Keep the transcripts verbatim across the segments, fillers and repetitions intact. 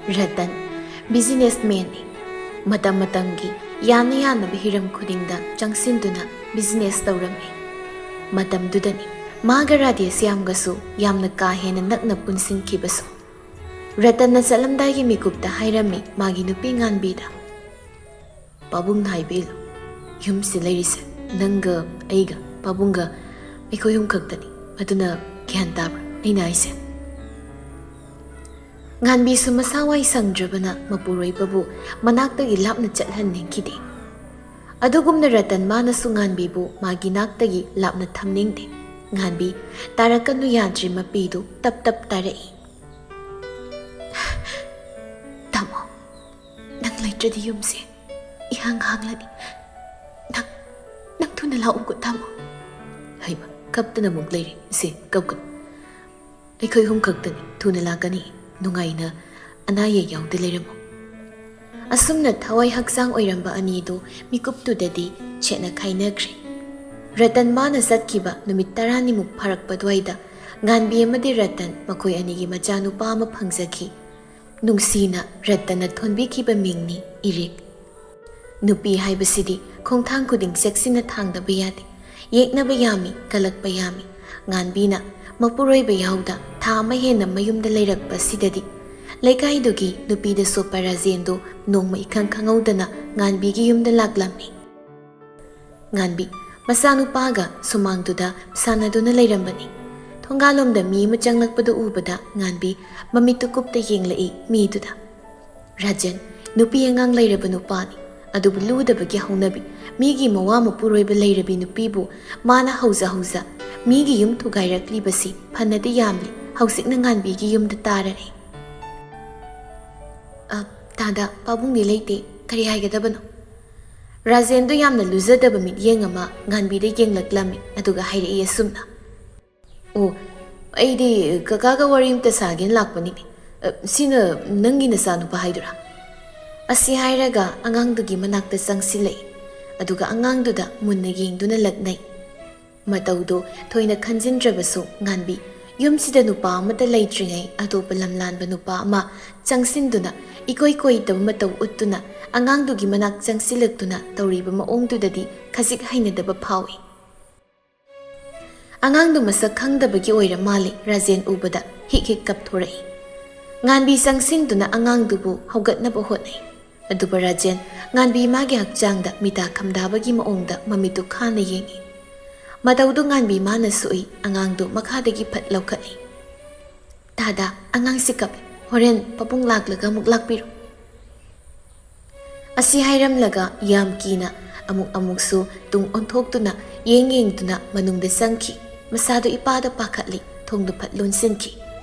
ꯔꯇꯟ businessmanꯅꯤ꯫ ꯃꯇꯝ ꯃꯇꯝꯒꯤ ꯌꯥꯅ ꯌꯥꯅꯕ ꯍꯤꯔꯝ ꯈꯨꯗꯤꯡꯗ ꯆꯪꯁꯤꯟꯗꯨꯅ business ꯇꯧꯔꯝꯃꯤ꯫ ꯃꯇꯝꯗꯨꯗꯅꯤ ꯃꯥꯒ ꯔꯥꯙꯦꯁ꯭ꯌꯥꯝꯒꯁꯨ ꯌꯥꯝꯅ ꯀꯥ ꯍꯦꯟꯅ ꯅꯛꯅ ꯄꯨꯟꯁꯤꯟꯈꯤꯕꯁꯨ꯫ ꯔꯇꯟꯅ ꯆꯠꯂꯝꯗꯥꯏꯒꯤ ꯃꯤꯀꯨꯞꯇ ꯍꯥꯏꯔꯝꯃꯤ ꯃꯥꯒꯤ ꯅꯨꯄꯤ ꯉꯥꯟꯕꯤꯗ, "ꯄꯥꯕꯨꯡꯅ ꯍꯥꯏꯕ ꯏꯜꯂꯨ꯫ ꯌꯨꯝꯁꯤ ꯂꯩꯔꯤꯁꯦ ꯅꯪꯒ ꯑꯩꯒ ꯄꯥꯕꯨꯡꯒ ꯑꯩꯈꯣꯏ ꯑꯍꯨꯝ ꯈꯛꯇꯅꯤ꯫ ꯑꯗꯨꯅ ꯒ꯭ꯌꯥꯟ ꯇꯥꯕ꯭ꯔꯥ ꯑꯩꯅ ꯍꯥꯏꯁꯦ?" ꯉꯥꯟꯕꯤꯁꯨ ꯃꯁꯥ ꯋꯥꯏ ꯁꯪꯗ꯭ꯔꯕꯅ ꯃꯄꯨꯔꯣꯏꯕꯕꯨ ꯃꯅꯥꯛꯇꯒꯤ ꯂꯥꯞꯅ ꯆꯠꯍꯟꯅꯤꯡꯈꯤꯗꯦ꯫ ꯑꯗꯨꯒꯨꯝꯅ ꯔꯇꯟ ꯃꯥꯅꯁꯨ ꯉꯥꯟꯕꯤꯕꯨ ꯃꯥꯒꯤ ꯅꯥꯛꯇꯒꯤ ꯂꯥꯞꯅ ꯊꯝꯅꯤꯡꯗꯦ꯫ ꯉꯥꯟꯕꯤ ꯇꯥꯔꯛꯀꯅꯨ ꯌꯥꯗ꯭ꯔꯤ ꯃꯄꯤꯗꯨ ꯇꯞ ꯇꯞ ꯇꯥꯔꯛꯏ꯫ "ꯇꯥꯃꯣ, ꯅꯪ ꯂꯩꯇ꯭ꯔꯗꯤ ꯌꯨꯝꯁꯦ ꯏꯍꯥꯡ ꯍꯥꯡꯂꯅꯤ꯫ ꯅꯪ, ꯅꯪ ꯊꯨꯅ ꯂꯥꯛꯎꯀꯣ ꯇꯥꯃꯣ꯫" ꯍꯩꯃ, ꯀꯞꯇꯅ ꯑꯃꯨꯛ ꯂꯩꯔꯦ꯫ "ꯏꯆꯦ, ꯀꯞꯀꯅꯨ꯫ ꯑꯩꯈꯣꯏ ꯑꯍꯨꯝ ꯈꯛꯇꯅꯤ꯫ ꯊꯨꯅ ꯂꯥꯛꯀꯅꯤ꯫ ꯅꯨꯡꯉꯥꯏꯅ, ꯑꯅꯥ ꯑꯌꯦꯛ ꯌꯥꯎꯗ ꯂꯩꯔꯝꯃꯨ꯫" ꯑꯁꯨꯝꯅ ꯊꯋꯥꯏ ꯍꯛꯆꯥꯡ ꯑꯣꯏꯔꯝꯕ ꯑꯅꯤꯗꯨ ꯃꯤꯀꯨꯞꯇꯨꯗꯗꯤ ꯁꯦꯠꯅ ꯈꯥꯏꯅꯈ꯭ꯔꯦ꯫ ꯔꯇꯟ ꯃꯥꯅ ꯆꯠꯈꯤꯕ ꯅꯨꯃꯤꯠ ꯇꯔꯥꯅꯤꯃꯨꯛ ꯐꯥꯔꯛꯄ ꯑꯗꯨꯋꯥꯏꯗ ꯉꯥꯟꯕꯤ ꯑꯃꯗꯤ ꯔꯇꯟ ꯃꯈꯣꯏ ꯑꯅꯤꯒꯤ ꯃꯆꯥꯅꯨꯄꯥ ꯑꯃ ꯐꯪꯖꯈꯤ꯫ ꯅꯨꯡꯁꯤꯅ ꯔꯇꯟꯅ ꯊꯣꯟꯕꯤꯈꯤꯕ ꯃꯤꯡꯅꯤ ꯏꯔꯤꯛ꯫ ꯅꯨꯄꯤ ꯍꯥꯏꯕꯁꯤꯗꯤ ꯈꯣꯡꯊꯥꯡ ꯈꯨꯗꯤꯡ ꯆꯦꯛꯁꯤꯟꯅ ꯊꯥꯡꯗꯕ ꯌꯥꯗꯦ꯫ ꯌꯦꯛꯅꯕ ꯌꯥꯝꯃꯤ, ꯀꯜꯂꯛꯄ ꯌꯥꯝꯃꯤ꯫ ꯉꯥꯟꯕꯤꯅ ꯃꯄꯨꯔꯣꯏꯕ ꯌꯥꯎꯗ ꯊꯥ ꯑꯃ ꯍꯦꯟꯅ ꯃꯌꯨꯝꯗ ꯂꯩꯔꯛꯄ ꯑꯁꯤꯗꯗꯤ ꯂꯩꯀꯥꯏꯗꯨꯒꯤ ꯅꯨꯄꯤꯗ ꯁꯣꯛꯄ ꯔꯥꯖꯦꯟꯗꯨ ꯅꯣꯡꯃ ꯏꯈꯪ ꯈꯪꯍꯧꯗꯅ ꯉꯥꯟꯕꯤꯒꯤ ꯌꯨꯝꯗ ꯂꯥꯛꯂꯝꯃꯤ꯫ ꯉꯥꯟꯕꯤ ꯃꯆꯥꯅꯨꯄꯥꯒ ꯁꯨꯃꯥꯡꯗꯨꯗ ꯁꯥꯟꯅꯗꯨꯅ ꯂꯩꯔꯝꯕꯅꯤ꯫ ꯊꯣꯡꯒꯥꯜꯂꯣꯝꯗ ꯃꯤ ꯑꯃ ꯆꯪꯂꯛꯄꯗꯨ ꯎꯕꯗ ꯉꯥꯟꯕꯤ ꯃꯃꯤꯠꯇꯨ ꯀꯨꯞꯇ ꯌꯦꯡꯂꯛꯏ ꯃꯤꯗꯨꯗ꯫ ꯔꯥꯖꯦꯟ ꯅꯨꯄꯤ ꯑꯉꯥꯡ ꯂꯩꯔꯕ ꯅꯨꯄꯥꯅꯤ, ꯑꯗꯨꯕꯨ ꯂꯨꯗꯕꯒꯤ ꯍꯧꯅꯕꯤ, ꯃꯤꯒꯤ ꯃꯋꯥ ꯃꯄꯨꯔꯣꯏꯕ ꯂꯩꯔꯕꯤ ꯅꯨꯄꯤꯕꯨ ꯃꯥꯅ ꯍꯧꯖ ꯍꯧꯖ ꯃꯤꯒꯤ ꯌꯨꯝ ꯊꯨꯒꯥꯏꯔꯛꯂꯤꯕꯁꯤ ꯐꯅꯗꯤ ꯌꯥꯝꯂꯤ꯫ ꯍꯧꯖꯤꯛꯅ ꯉꯥꯟꯕꯤꯒꯤ ꯌꯨꯝꯗ ꯇꯥꯔꯔꯦ꯫ "ꯑ, ꯇꯥꯗ, ꯄꯥꯕꯨꯡꯗꯤ ꯂꯩꯇꯦ꯫ ꯀꯔꯤ ꯍꯥꯏꯒꯗꯕꯅꯣ?" ꯔꯥꯖꯦꯟꯗꯣ ꯌꯥꯝꯅ ꯂꯨꯖꯗꯕ ꯃꯤꯠꯌꯦꯡ ꯑꯃ ꯉꯥꯟꯕꯤꯗ ꯌꯦꯡꯂꯛꯂꯝꯃꯤ, ꯑꯗꯨꯒ ꯍꯥꯏꯔꯛꯏ ꯑꯁꯨꯝꯅ, "ꯑꯣ, ꯑꯩꯗꯤ ꯀꯀꯥꯒ ꯋꯥꯔꯤ ꯑꯝꯇ ꯁꯥꯒꯦꯅ ꯂꯥꯛꯄꯅꯤꯅꯦ꯫ ꯑ, ꯁꯤꯅ ꯅꯪꯒꯤ ꯅꯆꯥꯅꯨꯄꯥ ꯍꯥꯏꯗꯨꯔꯥ?" ꯑꯁꯤ ꯍꯥꯏꯔꯒ ꯑꯉꯥꯡꯗꯨꯒꯤ ꯃꯅꯥꯛꯇ ꯆꯪꯁꯤꯜꯂꯛꯏ, ꯑꯗꯨꯒ ꯑꯉꯥꯡꯗꯨꯗ ꯃꯨꯟꯅ ꯌꯦꯡꯗꯨꯅ ꯂꯛꯅꯩ꯫ ꯃꯇꯧꯗꯨ ꯊꯣꯏꯅ ꯈꯟꯖꯤꯟꯗ꯭ꯔꯕꯁꯨ ꯉꯥꯟꯕꯤ ꯌꯨꯝꯁꯤꯗ ꯅꯨꯄꯥ ꯑꯃꯠꯇ ꯂꯩꯇ꯭ꯔꯤꯉꯩ ꯑꯇꯣꯞꯄ ꯂꯝꯂꯥꯟꯕ ꯅꯨꯄꯥ ꯑꯃ ꯆꯪꯁꯤꯟꯗꯨꯅ ꯏꯀꯣꯏ ꯀꯣꯏꯗꯕ ꯃꯇꯧ ꯎꯠꯇꯨꯅ ꯑꯉꯥꯡꯗꯨꯒꯤ ꯃꯅꯥꯛ ꯆꯪꯁꯤꯜꯂꯛꯇꯨꯅ ꯇꯧꯔꯤꯕ ꯃꯑꯣꯡꯗꯨꯗꯗꯤ ꯈꯖꯤꯛ ꯍꯩꯅꯗꯕ ꯐꯥꯎꯏ꯫ ꯑꯉꯥꯡꯗꯨ ꯃꯁꯛ ꯈꯪꯗꯕꯒꯤ ꯑꯣꯏꯔ ꯃꯥꯜꯂꯤ, ꯔꯥꯖꯦꯟ ꯎꯕꯗ ꯍꯤꯛ ꯍꯤꯛ ꯀꯞꯊꯣꯔꯛꯏ꯫ ꯉꯥꯟꯕꯤ ꯆꯪꯁꯤꯟꯗꯨꯅ ꯑꯉꯥꯡꯗꯨꯕꯨ ꯍꯧꯒꯠꯅꯕ ꯍꯣꯠꯅꯩ꯫ ꯑꯗꯨꯕꯨ ꯔꯥꯖꯦꯟ ꯉꯥꯟꯕꯤ ꯃꯥꯒꯤ ꯍꯛꯆꯥꯡꯗ ꯃꯤꯇꯥ ꯈꯝꯗꯥꯕꯒꯤ ꯃꯑꯣꯡꯗ ꯃꯃꯤꯠꯇꯨ ꯈꯥꯅ ꯌꯦꯡꯏ꯫ ꯃꯇꯧꯗꯨ ꯉꯥꯟꯕꯤ ꯃꯥꯅ ꯁꯣꯛꯏ, ꯑꯉꯥꯡꯗꯨ ꯃꯈꯥꯗꯒꯤ ꯐꯠ ꯂꯧꯈꯠꯂꯤ꯫ "ꯗꯥꯗꯥ, ꯑꯉꯥꯡꯁꯤ ꯀꯞꯄꯤ꯫ ꯍꯣꯔꯦꯟ ꯄꯥꯕꯨꯡ ꯂꯥꯛꯂꯒ ꯑꯃꯨꯛ ꯂꯥꯛꯄꯤꯔꯣ꯫" ꯑꯁꯤ ꯍꯥꯏꯔꯝꯂꯒ ꯌꯥꯝ ꯀꯤꯅ ꯑꯃꯨꯛ ꯑꯃꯨꯛꯁꯨ ꯇꯨꯡ ꯑꯣꯟꯊꯣꯛꯇꯨꯅ ꯌꯦꯡ ꯌꯦꯡꯗꯨꯅ ꯃꯅꯨꯡꯗ ꯆꯪꯈꯤ꯫ ꯃꯁꯥꯗꯨ ꯏꯄꯥꯗ ꯄꯥꯈꯠꯂꯤ꯫ ꯊꯣꯡꯗꯨ ꯐꯠ ꯂꯣꯟꯁꯤꯟꯈꯤ꯫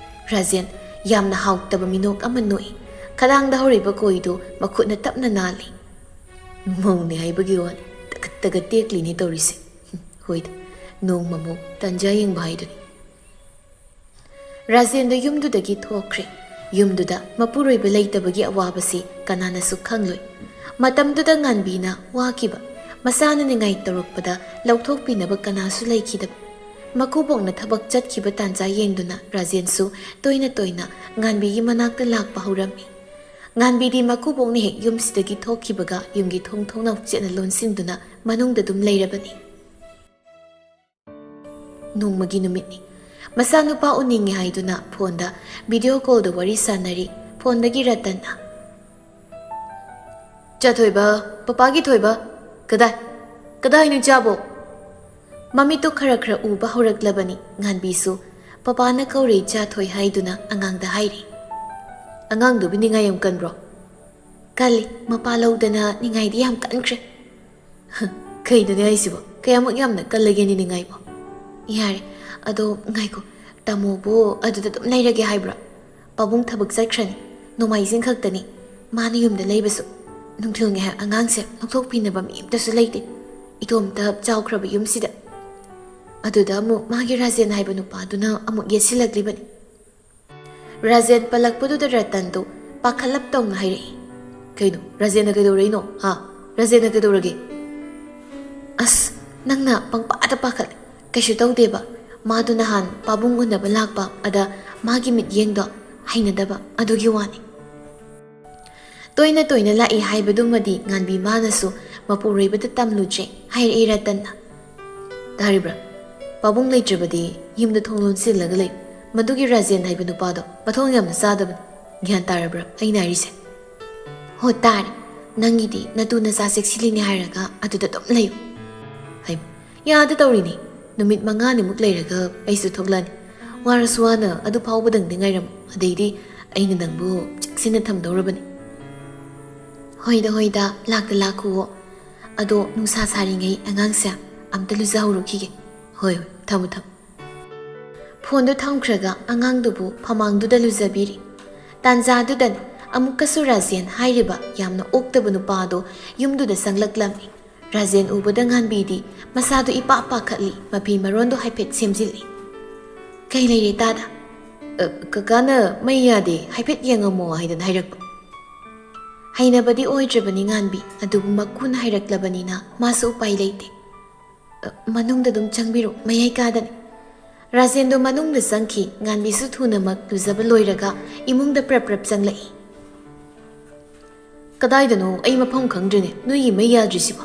ꯔꯥꯖꯦꯟ ꯌꯥꯝꯅ ꯍꯥꯎꯇꯕ ꯃꯤꯅꯣꯛ ꯑꯃ ꯅꯣꯛꯏ꯫ ꯈꯗꯥꯡꯗ ꯍꯧꯔꯤꯕ ꯀꯣꯏꯗꯨ ꯃꯈꯨꯠꯅ ꯇꯞꯅ ꯅꯥꯜꯂꯤ꯫ "ꯃꯧꯅꯦ ꯍꯥꯏꯕꯒꯤ ꯋꯥꯅꯤ, ꯇꯒꯠ ꯇꯒꯠ ꯇꯦꯛꯂꯤꯅꯦ ꯇꯧꯔꯤꯁꯦ꯫ ꯍꯣꯏꯗ, ꯅꯣꯡꯃꯃꯨꯛ ꯇꯟꯖꯥ ꯌꯦꯡꯕ ꯍꯥꯏꯗꯨꯅꯤ꯫" ꯔꯥꯖꯦꯟꯗꯨ ꯌꯨꯝꯗꯨꯗꯒꯤ ꯊꯣꯛꯈ꯭ꯔꯦ꯫ ꯌꯨꯝꯗꯨꯗ ꯃꯄꯨꯔꯣꯏꯕ ꯂꯩꯇꯕꯒꯤ ꯑꯋꯥꯕꯁꯤ ꯀꯅꯥꯅꯁꯨ ꯈꯪꯂꯣꯏ꯫ ꯃꯇꯝꯗꯨꯗ ꯉꯥꯟꯕꯤꯅ ꯋꯥꯈꯤꯕ, ꯃꯆꯥꯅ ꯅꯤꯡꯉꯥꯏ ꯇꯧꯔꯛꯄꯗ ꯂꯧꯊꯣꯛꯄꯤꯅꯕ ꯀꯅꯥꯁꯨ ꯂꯩꯈꯤꯗꯕ꯫ ꯃꯀꯨꯕꯣꯛꯅ ꯊꯕꯛ ꯆꯠꯈꯤꯕ ꯇꯥꯟꯖꯥ ꯌꯦꯡꯗꯨꯅ ꯔꯥꯖꯦꯟꯁꯨ ꯇꯣꯏꯅ ꯇꯣꯏꯅ ꯉꯥꯟꯕꯤꯒꯤ ꯃꯅꯥꯛꯇ ꯂꯥꯛꯄ ꯍꯧꯔꯝꯃꯤ꯫ ꯉꯥꯟꯕꯤꯗꯤ ꯃꯀꯨꯕꯣꯛꯅ ꯍꯦꯛ ꯌꯨꯝꯁꯤꯗꯒꯤ ꯊꯣꯛꯈꯤꯕꯒ ꯌꯨꯝꯒꯤ ꯊꯣꯡ ꯊꯣꯡꯅꯥꯎ ꯆꯦꯠꯅ ꯂꯣꯟꯁꯤꯟꯗꯨꯅ ꯃꯅꯨꯡꯗ ꯑꯗꯨꯝ ꯂꯩꯔꯕꯅꯤ꯫ ꯅꯣꯡꯃꯒꯤ ꯅꯨꯃꯤꯠꯅꯤ꯫ ꯃꯆꯥꯅꯨꯄꯥ ꯎꯅꯤꯡꯉꯦ ꯍꯥꯏꯗꯨꯅ ꯐꯣꯟꯗ ꯚꯤꯗꯤꯑꯣ ꯀꯣꯜꯗ ꯋꯥꯔꯤ ꯁꯥꯟꯅꯔꯤ꯫ ꯐꯣꯟꯗꯒꯤ ꯔꯇꯟꯅ, "ꯆꯥ ꯊꯣꯏꯕ, ꯄꯄꯥꯒꯤ ꯊꯣꯏꯕ, ꯀꯗꯥꯏ? ꯀꯗꯥꯏꯅꯣ ꯏꯆꯥꯕꯣ?" ꯃꯃꯤꯠꯇꯨ ꯈꯔ ꯈꯔ ꯎꯕ ꯍꯧꯔꯛꯂꯕꯅꯤ꯫ ꯉꯥꯟꯕꯤꯁꯨ ꯄꯄꯥꯅ ꯀꯧꯔꯦ ꯏꯆꯥ ꯊꯣꯏ ꯍꯥꯏꯗꯨꯅ ꯑꯉꯥꯡꯗ ꯍꯥꯏꯔꯤ꯫ "ꯑꯉꯥꯡꯗꯨꯕꯨ ꯅꯤꯡꯉꯥꯏ ꯌꯥꯝ ꯀꯟꯕ꯭ꯔꯣ?" "ꯀꯜꯂꯤ, ꯃꯄꯥ ꯂꯧꯗꯅ ꯅꯤꯡꯉꯥꯏꯗꯤ ꯌꯥꯝ ꯀꯟꯈ꯭ꯔꯦ꯫" "ꯀꯩꯅꯣꯅꯦ ꯍꯥꯏꯁꯤꯕꯣ? ꯀꯌꯥꯃꯨꯛ ꯌꯥꯝꯅ ꯀꯜꯂꯒꯦꯅꯦ ꯅꯤꯡꯉꯥꯏꯕꯣ?" "ꯌꯥꯔꯦ, ꯑꯗꯣ ꯉꯥꯏꯈꯣ, ꯇꯥꯃꯣꯕꯨ ꯑꯗꯨꯗ ꯑꯗꯨꯝ ꯂꯩꯔꯒꯦ ꯍꯥꯏꯕ꯭ꯔꯣ? ꯄꯥꯕꯨꯡ ꯊꯕꯛ ꯆꯠꯈ꯭ꯔꯅꯤ, ꯅꯣꯡꯃꯥꯏꯖꯤꯡ ꯈꯛꯇꯅꯤ ꯃꯥꯅ ꯌꯨꯝꯗ ꯂꯩꯕꯁꯨ꯫ ꯅꯨꯡꯊꯤꯜ ꯉꯥꯏꯍꯥꯛ ꯑꯉꯥꯡꯁꯦ ꯂꯧꯊꯣꯛꯄꯤꯅꯕ ꯃꯤ ꯑꯝꯇꯁꯨ ꯂꯩꯇꯦ꯫ ꯏꯇꯣꯝꯇ ꯆꯥꯎꯈ꯭ꯔꯕ ꯌꯨꯝꯁꯤꯗ꯫ ꯑꯗꯨꯗ ꯑꯃꯨꯛ ꯃꯥꯒꯤ ꯔꯥꯖꯦꯟ ꯍꯥꯏꯕ ꯅꯨꯄꯥꯗꯨꯅ ꯑꯃꯨꯛ ꯌꯦꯠꯁꯤꯜꯂꯛꯂꯤꯕꯅꯤ꯫" ꯔꯥꯖꯦꯟ ꯄꯜꯂꯛꯄꯗꯨꯗ ꯔꯇꯟꯗꯨ ꯄꯥꯈꯠꯂꯞ ꯇꯧꯅ ꯍꯥꯏꯔꯛꯏ꯫ "ꯀꯩꯅꯣ? ꯔꯥꯖꯦꯟꯅ ꯀꯩꯗꯧꯔꯛꯏꯅꯣ? ꯍꯥ? ꯔꯥꯖꯦꯟꯅ ꯀꯩꯗꯧꯔꯒꯦ?" "ꯑꯁ, ꯅꯪꯅ ꯄꯪꯄꯥꯗ ꯄꯥꯈꯠꯂꯦ꯫ ꯀꯩꯁꯨ ꯇꯧꯗꯦꯕ꯫ ꯃꯥꯗꯨ ꯅꯍꯥꯟ ꯄꯥꯕꯨꯡ ꯎꯅꯕ ꯂꯥꯛꯄ, ꯑꯗ ꯃꯥꯒꯤ ꯃꯤꯠꯌꯦꯡꯗꯣ ꯍꯩꯅꯗꯕ ꯑꯗꯨꯒꯤ ꯋꯥꯅꯤ꯫ ꯇꯣꯏꯅ ꯇꯣꯏꯅ ꯂꯥꯛꯏ ꯍꯥꯏꯕꯗꯨꯃꯗꯤ ꯉꯥꯟꯕꯤ ꯃꯥꯅꯁꯨ ꯃꯄꯨꯔꯣꯏꯕꯗ ꯇꯝꯂꯨꯗ꯭ꯔꯦ ꯍꯥꯏꯔꯛꯏ ꯔꯇꯟꯅ꯫ "ꯇꯥꯔꯤꯕ꯭ꯔꯥ? ꯄꯥꯕꯨꯡ ꯂꯩꯇ꯭ꯔꯕꯗꯤ ꯌꯨꯝꯗ ꯊꯣꯡ ꯂꯣꯟꯁꯤꯜꯂꯒ ꯂꯩ꯫ ꯃꯗꯨꯒꯤ ꯔꯥꯖꯦꯟ ꯍꯥꯏꯕ ꯅꯨꯄꯥꯗꯣ ꯃꯊꯣꯡ ꯌꯥꯝꯅ ꯆꯥꯗꯕꯅꯤ꯫ ꯒ꯭ꯌꯥꯟ ꯇꯥꯔꯕ꯭ꯔꯥ ꯑꯩꯅ ꯍꯥꯏꯔꯤꯁꯦ?" "ꯍꯣ ꯇꯥꯔꯦ꯫ ꯅꯪꯒꯤꯗꯤ ꯅꯇꯨ ꯅꯆꯥ ꯆꯦꯛꯁꯤꯜꯂꯤꯅꯦ ꯍꯥꯏꯔꯒ ꯑꯗꯨꯗ ꯑꯗꯨꯝ ꯂꯩꯌꯨ꯫" ꯍꯩꯃ, ꯌꯥꯗ ꯇꯧꯔꯤꯅꯤ꯫ ꯅꯨꯃꯤꯠ ꯃꯉꯥꯅꯤꯃꯨꯛ ꯂꯩꯔꯒ ꯑꯩꯁꯨ ꯊꯣꯛꯂꯛꯑꯅꯤ꯫ ꯋꯥꯔꯁꯨ ꯋꯥꯅ ꯑꯗꯨ ꯐꯥꯎꯕꯗꯪꯗꯤ ꯉꯥꯏꯔꯝꯃꯨ꯫ ꯑꯗꯩꯗꯤ ꯑꯩꯅ ꯅꯪꯕꯨ ꯆꯦꯛꯁꯤꯟꯅ ꯊꯝꯗꯧꯔꯕꯅꯤ꯫ "ꯍꯣꯏꯗ ꯍꯣꯏꯗ, ꯂꯥꯛꯇ ꯂꯥꯛꯈꯨꯑꯣ꯫ ꯑꯗꯣ ꯅꯨꯡꯁꯥ ꯁꯥꯔꯤꯉꯩ ꯑꯉꯥꯡꯁꯦ ꯑꯝꯇ ꯂꯨꯖꯍꯧꯔꯨꯈꯤꯒꯦ꯫ ꯍꯣꯏ ꯍꯣꯏ, ꯊꯝꯃꯨ ꯊꯝꯃꯨ꯫" ꯐꯣꯟꯗꯨ ꯊꯝꯈ꯭ꯔꯒ ꯑꯉꯥꯡꯗꯨꯕꯨ ꯐꯃꯥꯡꯗꯨꯗ ꯂꯨꯖꯕꯤꯔꯤ꯫ ꯇꯥꯟꯖꯥꯗꯨꯗꯅꯤ ꯑꯃꯨꯛꯀꯁꯨ ꯔꯥꯖꯦꯟ ꯍꯥꯏꯔꯤꯕ ꯌꯥꯝꯅ ꯑꯣꯛꯇꯕ ꯅꯨꯄꯥ ꯑꯗꯣ ꯌꯨꯝꯗꯨꯗ ꯆꯪꯂꯛꯂꯝꯃꯤ꯫ ꯔꯥꯖꯦꯟ ꯎꯕꯗ ꯉꯥꯟꯕꯤꯗꯤ ꯃꯁꯥꯗꯨ ꯏꯄꯥ ꯄꯥꯈꯠꯂꯤ, ꯃꯐꯤ ꯃꯔꯣꯟꯗꯣ ꯍꯥꯏꯐꯦꯠ ꯁꯦꯝꯖꯤꯜꯂꯤ꯫ "ꯀꯩ ꯂꯩꯔꯦ ꯇꯥꯗ?" "ꯑ, ꯀꯀꯥꯅ ꯃꯩ ꯌꯥꯗꯦ, ꯍꯥꯏꯐꯦꯠ ꯌꯦꯡꯉꯝꯃꯣ ꯍꯥꯏꯗꯅ ꯍꯥꯏꯔꯛꯄ꯫" ꯍꯩꯅꯕꯗꯤ ꯑꯣꯏꯗ꯭ꯔꯕꯅꯤ ꯉꯥꯟꯕꯤ, ꯑꯗꯨꯕꯨ ꯃꯈꯨꯅ ꯍꯥꯏꯔꯛꯂꯕꯅꯤꯅ ꯃꯥꯁꯨ ꯎꯄꯥꯏ ꯂꯩꯇꯦ꯫ "ꯑ, ꯃꯅꯨꯡꯗ ꯑꯗꯨꯝ ꯆꯪꯕꯤꯔꯣ, ꯃꯌꯥꯏ ꯀꯥꯗꯅꯤ꯫" ꯔꯥꯖꯦꯟꯗꯣ ꯃꯅꯨꯡꯗ ꯆꯪꯈꯤ꯫ ꯉꯥꯟꯕꯤꯁꯨ ꯊꯨꯅꯃꯛ ꯂꯨꯖꯕ ꯂꯣꯏꯔꯒ ꯏꯃꯨꯡꯗ ꯄ꯭ꯔꯞ ꯄ꯭ꯔꯞ ꯆꯪꯂꯛꯏ꯫ "ꯀꯗꯥꯏꯗꯅꯣ? ꯑꯩ ꯃꯐꯝ ꯈꯪꯗ꯭ꯔꯦꯅꯦ, ꯅꯣꯏꯒꯤ ꯃꯩ ꯌꯥꯗ꯭ꯔꯤꯁꯤꯕꯣ?"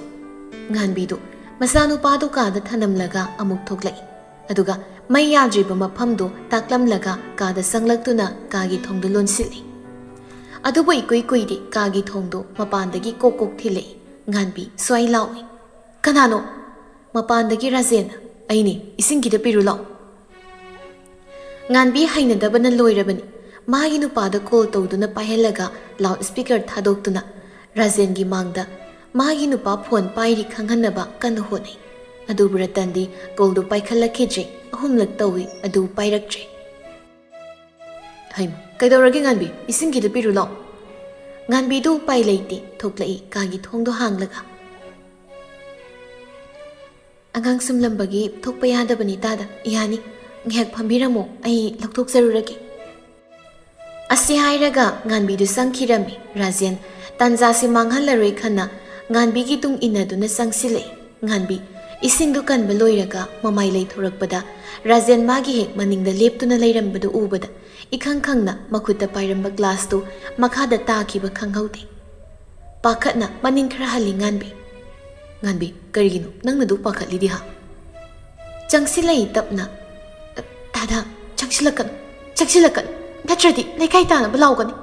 ꯉꯥꯟꯕꯤꯗꯨ ꯃꯆꯥꯅꯨꯄꯥꯗꯨ ꯀꯥꯗ ꯊꯅꯝꯂꯒ ꯑꯃꯨꯛ ꯊꯣꯛꯂꯛꯏ꯫ ꯑꯗꯨꯒ ꯃꯩ ꯌꯥꯗ꯭ꯔꯤꯕ ꯃꯐꯝꯗꯨ ꯇꯥꯛꯂꯝꯂꯒ ꯀꯥꯗ ꯆꯪꯂꯛꯇꯨꯅ ꯀꯥꯒꯤ ꯊꯣꯡꯗꯨ ꯂꯣꯟꯁꯤꯜꯂꯤ꯫ ꯑꯗꯨꯕꯨ ꯏꯀꯨꯏ ꯀꯨꯏꯗꯦ, ꯀꯥꯒꯤ ꯊꯣꯡꯗꯨ ꯃꯄꯥꯟꯗꯒꯤ ꯀꯣꯛ ꯀꯣꯛ ꯊꯤꯜꯂꯛꯏ꯫ ꯉꯥꯟꯕꯤ ꯁ꯭ꯋꯥꯏ ꯂꯥꯎꯏ꯫ "ꯀꯅꯥꯅꯣ?" "ꯃꯄꯥꯟꯗꯒꯤ ꯔꯥꯖꯦꯟ꯫" "ꯑꯩꯅꯤ, ꯏꯁꯤꯡ ꯈꯤꯇ ꯄꯤꯔꯨ ꯂꯥꯎ꯫" ꯉꯥꯟꯕꯤ ꯍꯩꯅꯗꯕꯅ ꯂꯣꯏꯔꯕꯅꯤ꯫ ꯃꯥꯒꯤ ꯅꯨꯄꯥꯗ ꯀꯣꯜ ꯇꯧꯗꯨꯅ ꯄꯥꯏꯍꯜꯂꯒ ꯂꯥꯎꯗ ꯁ꯭ꯄꯤꯀꯔ ꯊꯥꯗꯣꯛꯇꯨꯅ ꯔꯥꯖꯦꯟꯒꯤ ꯃꯥꯡꯗ ꯃꯥꯒꯤ ꯅꯨꯄꯥ ꯐꯣꯟ ꯄꯥꯏꯔꯤ ꯈꯪꯍꯟꯅꯕ ꯀꯟꯅ ꯍꯣꯠꯅꯩ꯫ ꯑꯗꯨꯕꯨ ꯔꯇꯟꯗꯤ ꯀꯣꯜꯗꯨ ꯄꯥꯏꯈꯠꯂꯛꯈꯤꯗ꯭ꯔꯦ꯫ ꯑꯍꯨꯝꯂꯛ ꯇꯧꯏ, ꯑꯗꯨ ꯄꯥꯏꯔꯛꯇ꯭ꯔꯦ꯫ "ꯍꯩꯃ, ꯀꯩꯗꯧꯔꯒꯦ ꯉꯥꯟꯕꯤ? ꯏꯁꯤꯡ ꯈꯤꯇ ꯄꯤꯔꯨ ꯂꯥꯎ꯫" ꯉꯥꯟꯕꯤꯗꯨ ꯎꯄꯥꯏ ꯂꯩꯇꯦ, ꯊꯣꯛꯂꯛꯏ ꯀꯥꯒꯤ ꯊꯣꯡꯗꯣ ꯍꯥꯡꯂꯒ꯫ "ꯑꯉꯥꯡ ꯁꯨꯝꯂꯝꯕꯒꯤ ꯊꯣꯛꯄ ꯌꯥꯗꯕꯅꯤ ꯇꯥꯗ꯫ ꯌꯥꯅꯤ, ꯉꯥꯏꯍꯥꯛ ꯐꯝꯕꯤꯔꯝꯃꯣ, ꯑꯩ ꯂꯧꯊꯣꯛꯆꯔꯨꯔꯒꯦ꯫" ꯑꯁꯤ ꯍꯥꯏꯔꯒ ꯉꯥꯟꯕꯤꯗꯨ ꯆꯪꯈꯤꯔꯝꯃꯤ꯫ ꯔꯥꯖꯦꯟ ꯇꯥꯟꯖꯥꯁꯤ ꯃꯥꯡꯍꯜꯂꯔꯣꯏ ꯈꯟꯅ ꯉꯥꯟꯕꯤꯒꯤ ꯇꯨꯡ ꯏꯟꯅꯗꯨꯅ ꯆꯪꯁꯤꯜꯂꯛꯏ꯫ ꯉꯥꯟꯕꯤ, ꯏꯁꯤꯡꯗꯨ ꯀꯟꯕ ꯂꯣꯏꯔꯒ ꯃꯃꯥꯏ ꯂꯩꯊꯣꯔꯛꯄꯗ ꯔꯥꯖꯦꯟ ꯃꯥꯒꯤ ꯍꯦꯛ ꯃꯅꯤꯡꯗ ꯂꯦꯞꯇꯨꯅ ꯂꯩꯔꯝꯕꯗꯨ ꯎꯕꯗ ꯏꯈꯪ ꯈꯪꯅ ꯃꯈꯨꯠꯇ ꯄꯥꯏꯔꯝꯕ ꯒ꯭ꯂꯥꯁꯇꯨ ꯃꯈꯥꯗ ꯇꯥꯈꯤꯕ ꯈꯪꯍꯧꯗꯦ꯫ ꯄꯥꯈꯠꯅ ꯃꯅꯤꯡ ꯈꯔ ꯍꯜꯂꯤ ꯉꯥꯟꯕꯤ꯫ "ꯉꯥꯟꯕꯤ, ꯀꯔꯤꯒꯤꯅꯣ ꯅꯪꯅ ꯑꯗꯨꯛ ꯄꯥꯈꯠꯂꯤꯗꯤ ꯍꯥ?" ꯆꯪꯁꯤꯜꯂꯛꯏ ꯇꯞꯅ꯫ "ꯇꯥꯗ, ꯆꯪꯁꯤꯜꯂꯛꯀꯅꯨ, ꯆꯪꯁꯤꯜꯂꯛꯀꯅꯨ, ꯅꯠꯇ꯭ꯔꯗꯤ ꯂꯩꯀꯥꯏ ꯇꯥꯅꯕ ꯂꯥꯎꯒꯅꯤ꯫"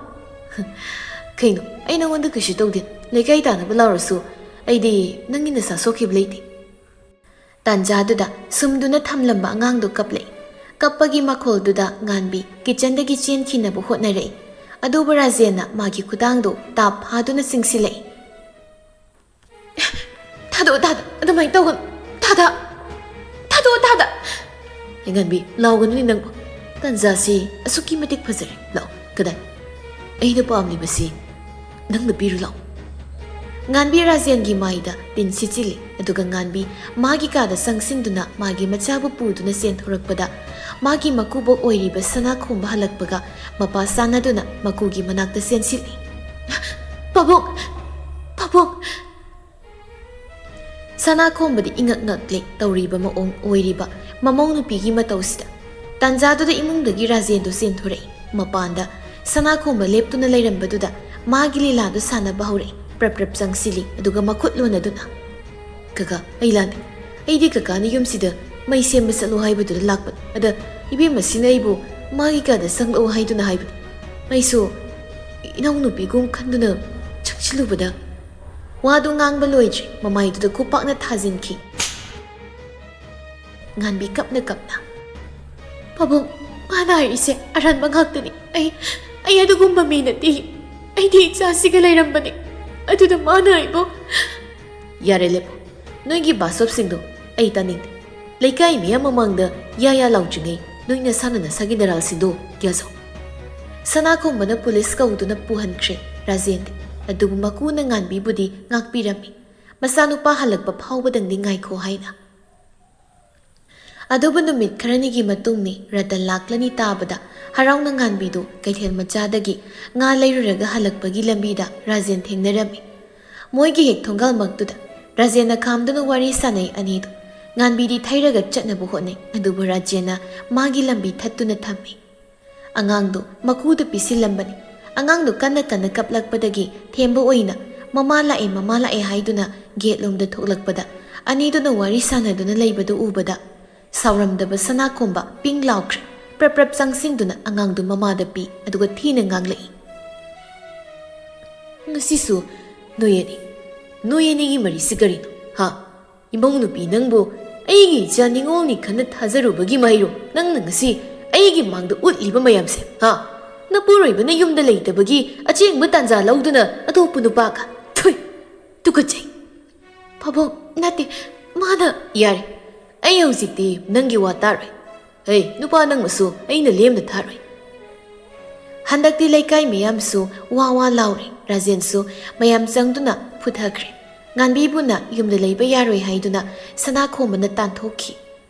"ꯀꯩꯅꯣ, ꯑꯩ ꯅꯉꯣꯟꯗ ꯀꯩꯁꯨ ꯇꯧꯗꯦ, ꯂꯩꯀꯥꯏ ꯇꯥꯅꯕ ꯂꯥꯎꯔꯁꯨ ꯑꯩꯗꯤ ꯅꯪꯒꯤ ꯅꯁꯥ ꯁꯣꯛꯈꯤꯕ ꯂꯩꯇꯦ꯫" ꯇꯥꯟꯖꯥꯗꯨꯗ ꯁꯨꯝꯗꯨꯅ ꯊꯝꯂꯝꯕ ꯑꯉꯥꯡꯗꯨ ꯀꯞꯂꯛꯏ꯫ ꯀꯞꯄꯒꯤ ꯃꯈꯣꯜꯗꯨꯗ ꯉꯥꯟꯕꯤ ꯀꯤꯆꯟꯗꯒꯤ ꯆꯦꯟꯈꯤꯅꯕ ꯍꯣꯠꯅꯔꯛꯏ꯫ ꯑꯗꯨꯕꯨ ꯔꯥꯖꯦꯟꯅ ꯃꯥꯒꯤ ꯈꯨꯗꯥꯡꯗꯨ ꯇꯥꯞ ꯐꯥꯗꯨꯅ ꯆꯤꯡꯁꯤꯜꯂꯛꯏ꯫ "ꯊꯥꯗꯣꯛꯑꯣ ꯇꯥꯗ, ꯑꯗꯨꯃꯥꯏꯅ ꯇꯧꯒꯅꯨ ꯇꯥꯗ, ꯊꯥꯗꯣꯛꯑꯣ ꯇꯥꯗ꯫" "ꯑꯩ ꯉꯥꯟꯕꯤ, ꯂꯥꯎꯒꯅꯨꯅꯦ ꯅꯪꯕꯨ꯫ ꯇꯥꯟꯖꯥꯁꯤ ꯑꯁꯨꯛꯀꯤ ꯃꯇꯤꯛ ꯐꯖꯔꯦ꯫ ꯂꯥꯛꯑꯣ, ꯀꯗꯥꯏ? ꯑꯩꯅ ꯄꯥꯝꯂꯤꯕꯁꯤ ꯅꯪꯅ ꯄꯤꯔꯨ ꯂꯥꯛꯑꯣ꯫" ꯉꯥꯟꯕꯤ ꯔꯥꯖꯦꯟꯒꯤ ꯃꯥꯏꯗ ꯇꯤꯟ ꯁꯤꯠꯆꯤꯜꯂꯤ, ꯑꯗꯨꯒ ꯉꯥꯟꯕꯤ ꯃꯥꯒꯤ ꯀꯥꯗ ꯆꯪꯁꯤꯟꯗꯨꯅ ꯃꯥꯒꯤ ꯃꯆꯥꯕꯨ ꯄꯨꯗꯨꯅ ꯆꯦꯟꯊꯣꯔꯛꯄꯗ ꯃꯥꯒꯤ ꯃꯀꯨꯕꯣꯛ ꯑꯣꯏꯔꯤꯕ ꯁꯅꯥꯈꯣꯝꯕ ꯍꯜꯂꯛꯄꯒ ꯃꯄꯥ ꯆꯥꯟꯅꯗꯨꯅ ꯃꯀꯨꯒꯤ ꯃꯅꯥꯛꯇ ꯆꯦꯟꯁꯤꯜꯂꯤ꯫ "ꯄꯥꯕꯨꯡ! ꯄꯥꯕꯨꯡ!" ꯁꯅꯥꯈꯣꯝꯕꯗꯤ ꯏꯉꯛ ꯉꯛꯂꯦ ꯇꯧꯔꯤꯕ ꯃꯑꯣꯡ ꯑꯣꯏꯔꯤꯕ ꯃꯃꯧ ꯅꯨꯄꯤꯒꯤ ꯃꯇꯧꯁꯤꯗ꯫ ꯇꯥꯟꯖꯥꯗꯨꯗ ꯏꯃꯨꯡꯗꯒꯤ ꯔꯥꯖꯦꯟꯗꯨ ꯆꯦꯟꯊꯣꯔꯛꯏ꯫ ꯃꯄꯥꯟꯗ ꯁꯅꯥꯈꯣꯝꯕ ꯂꯦꯞꯇꯨꯅ ꯂꯩꯔꯝꯕꯗꯨꯗ ꯃꯥꯒꯤ ꯂꯤꯂꯥꯗꯨ ꯁꯥꯟꯅꯕ ꯍꯧꯔꯛꯏ꯫ ꯄ꯭ꯔꯞ ꯄ꯭ꯔꯞ ꯆꯪꯁꯤꯜꯂꯤ, ꯑꯗꯨꯒ ꯃꯈꯨꯠ ꯂꯣꯟꯅꯗꯨꯅ, "ꯀꯀꯥ, ꯑꯩ ꯂꯥꯟꯗꯦ꯫ ꯑꯩꯗꯤ ꯀꯀꯥꯅ ꯌꯨꯝꯁꯤꯗ ꯃꯩ ꯁꯦꯝꯕ ꯆꯠꯂꯣ ꯍꯥꯏꯕꯗꯨꯗ ꯂꯥꯛꯄꯅꯤ꯫ ꯑꯗ ꯏꯕꯦꯝꯃꯁꯤꯅ ꯑꯩꯕꯨ ꯃꯥꯒꯤ ꯀꯥꯗ ꯆꯪꯂꯛꯑꯣ ꯍꯥꯏꯗꯨꯅ ꯍꯥꯏꯕꯅꯤ꯫ ꯑꯩꯁꯨ ꯏꯅꯥꯎꯅꯨꯄꯤꯒꯨꯝ ꯈꯟꯗꯨꯅ ꯆꯪꯁꯤꯜꯂꯨꯕꯗ꯫" ꯋꯥꯗꯨ ꯉꯥꯡꯕ ꯂꯣꯏꯗ꯭ꯔꯤ, ꯃꯃꯥꯏꯗꯨꯗ ꯈꯨꯄꯥꯛꯅ ꯊꯥꯖꯤꯟꯈꯤ꯫ ꯉꯥꯟꯕꯤ ꯀꯞꯅ ꯀꯞꯅ, "ꯄꯥꯕꯨꯡ, ꯃꯥꯅ ꯍꯥꯏꯔꯤꯁꯦ ꯑꯔꯥꯟꯕ ꯉꯥꯛꯇꯅꯤ꯫ ꯑꯩ, ꯑꯩ ꯑꯗꯨꯒꯨꯝꯕ ꯃꯤ ꯅꯠꯇꯦ꯫ ꯑꯩꯗꯤ ꯏꯆꯥꯁꯤꯒ ꯂꯩꯔꯝꯕꯅꯤ, ꯑꯗꯨꯗ ꯃꯥꯅ ꯑꯩꯕꯨ꯫" "ꯌꯥꯔꯦ, ꯂꯦꯞꯄꯣ꯫ ꯅꯣꯏꯒꯤ ꯕꯥꯁꯣꯞꯁꯤꯡꯗꯣ ꯑꯩ ꯇꯥꯅꯤꯡꯗꯦ꯫ ꯂꯩꯀꯥꯏ ꯃꯤꯌꯥꯝ ꯃꯃꯥꯡꯗ ꯌꯥ ꯌꯥ ꯂꯥꯎꯗ꯭ꯔꯤꯉꯩ ꯅꯣꯏ ꯅꯁꯥꯅ ꯅꯁꯥꯒꯤ ꯅꯔꯥꯜꯁꯤꯡꯗꯣ ꯒ꯭ꯌꯥꯟ ꯁꯥꯎ꯫" ꯁꯅꯥꯈꯣꯝꯕꯅ ꯄꯨꯂꯤꯁ ꯀꯧꯗꯨꯅ ꯄꯨꯍꯟꯈ꯭ꯔꯦ ꯔꯥꯖꯦꯟꯗꯤ꯫ ꯑꯗꯨꯕꯨ ꯃꯀꯨꯅ ꯉꯥꯟꯕꯤꯕꯨꯗꯤ ꯉꯥꯛꯄꯤꯔꯝꯃꯤ, ꯃꯆꯥꯅꯨꯄꯥ ꯍꯜꯂꯛꯄ ꯐꯥꯎꯕꯗꯪꯗꯤ ꯉꯥꯏꯈꯣ ꯍꯥꯏꯅ꯫ ꯑꯗꯨꯕꯨ ꯅꯨꯃꯤꯠ ꯈꯔꯅꯤꯒꯤ ꯃꯇꯨꯡꯅꯤ꯫ ꯔꯇꯟ ꯂꯥꯛꯂꯅꯤ ꯇꯥꯕꯗ ꯍꯔꯥꯎꯅ ꯉꯥꯟꯕꯤꯗꯨ ꯀꯩꯊꯦꯜ ꯃꯆꯥꯗꯒꯤ ꯉꯥ ꯂꯩꯔꯨꯔꯒ ꯍꯜꯂꯛꯄꯒꯤ ꯂꯝꯕꯤꯗ ꯔꯥꯖꯦꯟ ꯊꯦꯡꯅꯔꯝꯃꯤ꯫ ꯃꯣꯏꯒꯤ ꯍꯦꯛ ꯊꯣꯡꯒꯥꯜꯃꯛꯇꯨꯗ ꯔꯥꯖꯦꯟꯅ ꯈꯥꯝꯗꯨꯅ ꯋꯥꯔꯤ ꯁꯥꯟꯅꯩ ꯑꯅꯤꯗꯨ꯫ ꯉꯥꯟꯕꯤꯗꯤ ꯊꯩꯔꯒ ꯆꯠꯅꯕ ꯍꯣꯠꯅꯩ, ꯑꯗꯨꯕꯨ ꯔꯥꯖꯦꯟꯅ ꯃꯥꯒꯤ ꯂꯝꯕꯤ ꯊꯠꯇꯨꯅ ꯊꯝꯃꯤ꯫ ꯑꯉꯥꯡꯗꯨ ꯃꯀꯨꯗ ꯄꯤꯁꯤꯜꯂꯝꯕꯅꯤ꯫ ꯑꯉꯥꯡꯗꯨ ꯀꯟꯅ ꯀꯟꯅ ꯀꯞꯂꯛꯄꯗꯒꯤ ꯊꯦꯝꯕ ꯑꯣꯏꯅ "ꯃꯃꯥ ꯂꯥꯛꯑꯦ, ꯃꯃꯥ ꯂꯥꯛꯑꯦ" ꯍꯥꯏꯗꯨꯅ ꯒꯦꯠꯂꯣꯝꯗ ꯊꯣꯛꯂꯛꯄꯗ, ꯑꯅꯤꯗꯨꯅ ꯋꯥꯔꯤ ꯁꯥꯟꯅꯗꯨꯅ ꯂꯩꯕꯗꯨ ꯎꯕꯗ, ꯁꯥꯎꯔꯝꯗꯕ ꯁꯅꯥꯈꯣꯝꯕ ꯄꯤꯡ ꯂꯥꯎꯈ꯭ꯔꯦ꯫ ꯄ꯭ꯔꯞ ꯄ꯭ꯔꯞ ꯆꯪꯁꯤꯟꯗꯨꯅ ꯑꯉꯥꯡꯗꯨ ꯃꯃꯥꯗ ꯄꯤ, ꯑꯗꯨꯒ ꯊꯤꯅ ꯉꯥꯡꯂꯛꯏ, "ꯉꯁꯤꯁꯨ ꯅꯣꯏ ꯑꯅꯤ, ꯅꯣꯏ ꯑꯅꯤꯒꯤ ꯃꯔꯤꯁꯤ ꯀꯔꯤꯅꯣ? ꯍꯥ? ꯏꯃꯧ ꯅꯨꯄꯤ ꯅꯪꯕꯨ ꯑꯩꯒꯤ ꯏꯆꯥ ꯅꯤꯉꯣꯜꯅꯤ ꯈꯟꯅ ꯊꯥꯖꯔꯨꯕꯒꯤ ꯃꯍꯩꯔꯣ ꯅꯪꯅ ꯉꯁꯤ ꯑꯩꯒꯤ ꯃꯥꯡꯗ ꯎꯠꯂꯤꯕ ꯃꯌꯥꯝꯁꯦ? ꯍꯥ? ꯅꯄꯨꯔꯣꯏꯕꯅ ꯌꯨꯝꯗ ꯂꯩꯇꯕꯒꯤ ꯑꯆꯦꯡꯕ ꯇꯥꯟꯖꯥ ꯂꯧꯗꯨꯅ ꯑꯇꯣꯞꯄ ꯅꯨꯄꯥꯒ꯫ ꯊꯨꯏ! ꯇꯨꯀꯠꯆꯩ!" "ꯄꯥꯕꯨꯡ, ꯅꯠꯇꯦ, ꯃꯥꯅ"꯫ "ꯌꯥꯔꯦ, ꯑꯩ ꯍꯧꯖꯤꯛꯇꯤ ꯅꯪꯒꯤ ꯋꯥ ꯇꯥꯔꯣꯏ꯫ ꯍꯦ, ꯅꯨꯄꯥ ꯅꯪꯕꯨꯁꯨ ꯑꯩꯅ ꯂꯦꯝꯅ ꯊꯥꯔꯣꯏ"꯫ ꯍꯟꯗꯛꯇꯤ ꯂꯩꯀꯥꯏ ꯃꯤꯌꯥꯝꯁꯨ ꯋꯥ ꯋꯥ ꯂꯥꯎꯔꯦ꯫ ꯔꯥꯖꯦꯟꯁꯨ ꯃꯌꯥꯝ ꯆꯪꯗꯨꯅ ꯐꯨꯊꯈ꯭ꯔꯦ꯫ ꯉꯥꯟꯕꯤꯕꯨꯅ ꯌꯨꯝꯗ ꯂꯩꯕ ꯌꯥꯔꯣꯏ ꯍꯥꯏꯗꯨꯅ ꯁꯅꯥꯈꯣꯝꯕꯅ ꯇꯥꯟꯊꯣꯛꯈꯤ꯫